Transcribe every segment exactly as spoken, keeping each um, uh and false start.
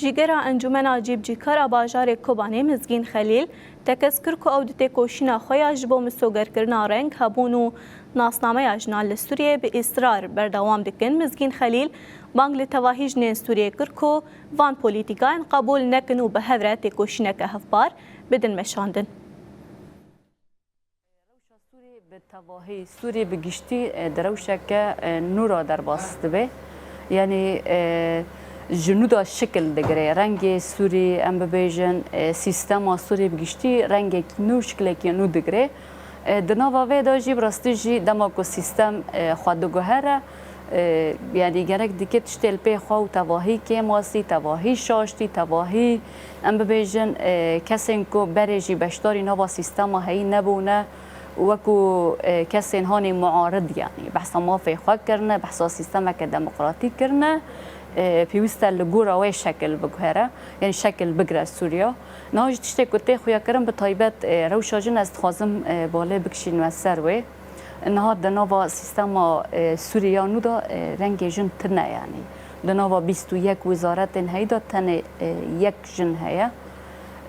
Cîgera Encûmena Cîbicîkar a bajarê Kobanê Mizgîn Xelîl tekez kir ku ew di têkoşîna xwe ya ji bo misogerkirina reng, hebûn û nasnameya jinan li Sûriyeyê bi îsrar berdewam dikin. Mizgîn Xelîl bang li tevahî jinên Sûriyê kir ku van polîtîkayên qebûl nekin û bi hev re têkoşîneke hevpar bidin meşandin. Rewşa Sûriyê bi tevahî, Sûriyê bi giştî, e, di rewşeke, e, nû re derbas dibe. Yanî, e, ji nû de şikil digire. Rengê Sûrî, em bibêjin, e, sîstema Sûrî bi giştî rengekî nû, şikilekî nû digire. E, di nava vê de jî bi rastî jî dema ku sîstem, e, xwe diguhere, e, yanî gerek dike tiştê li pê xwe û tevahî kêmasî, tevahî şaştî, tevahî, em bibêjin, e, kesên ku berê jî beşdarî nava sîstema heyî nebûne, wekû, e, kesên hanê muarid, yanî behsa mafê xwe kirine, behsa sîstemeke demokratîk kirine, e, pêwîst e li gora wê şekil biguhere, yanî şekil bigire Sûriya. Niha jî tiştê ku tê xuyakirin, bi taybet, e, rewşa jin, ez dixwazim, e, balê bikişînime ser wê. Niha di nava sîstema, e, Sûriya nû de, e, rengê jin tune, yanî di nava bîst û yek wizaretên heyî de tenê, e, yek jin heye.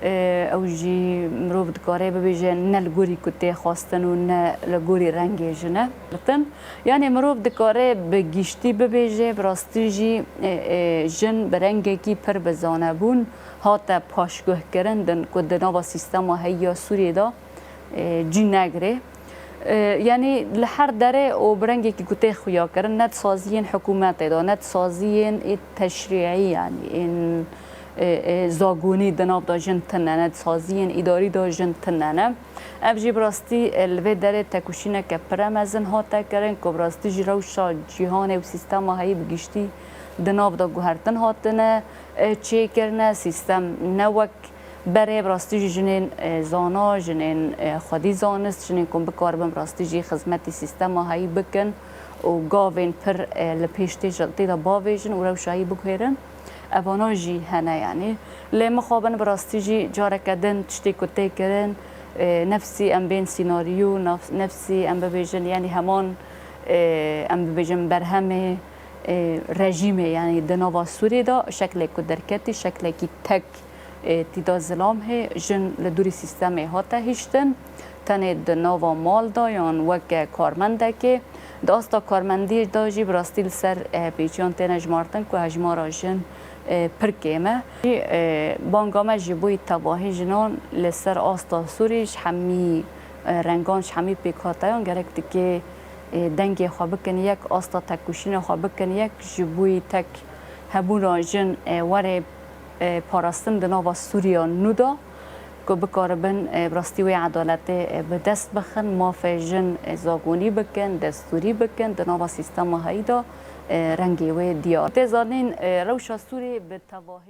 E, ew jî mirov dikare bibêje ne li gorî ku tê xwestin û ne li gorî rengê jin e. Yanî mirov dikare bi giştî bibêje, bi rastî jî, e, e, jin bi rengekî pir bi zanebûn hate paşguhkirin, din ku di nava sîstema heyî ya Sûriyê de, e, cî negirê. E, yanî li her derê û bi rengekî ku tê xuyakirin, ne di saziyên hikûmetê de, ne di saziyên ê teşrîî, yanî ên, e, e, zagonî di nav de jin tune ne, di saziyên îdarî de jin tune ne. Ev jî bi rastî, e, li vê derê tekoşîneke pire mezin hate kirin ku bi rastî jî rewşa cîhanê û sîstema heyî bi giştî di nav de guhertin hatine, e, çêkirine. Sîstem ne wek berê bi rastî jî jinên, e, zana, jinên, e, xwedî zanist, jinên ku bikaribin bi rastî jî xizmetî sîstema heyî bikin û gavên pir, e, li pêş tê, tê de bavêjin û rewşa heyî biguhêrin. Evana jî hene, yanî. Lê mixabin bi rastî jî careke din tiştê ku tê kirin, e, nefsî em bên sînaryo, naf-, nefsî em bibêjin, yanî heman, e, em bibêjin berhemê, e, rejîmê, yanî di nava Sûriyê de şeklê ku derketî, şeklekî tek, e, tîda zilam hê, jin li dûrî sîstemê hate hiştin, tenê di nava mal de yan weke karmendekê. Di asta karmendiyê de jî bi rastî li ser, e, pêçiyan têne jimartin ku hejmara jin, e, pir kêm e. Jî, e, banga me ji bo tevahî jinan li ser asta Sûrî ji hemî, e, rengan, ji hemî pêkhateyan gerek dike, e, dengê xwe bikin yek, asta tekoşîna xwe bikin yek, ji bo tek hebûna jin, e, were, e, parastin di nava Sûriya nû de, ku bikaribin, e, bi rastî wê edaletê, e, bi dest bixin, mafê jin, e, zagonî bikin, destûrî bikin, di nava sîstema heyî de, e, rengê wê diyar. Tê zanîn, e, rewşa Sûriyê bi tevahî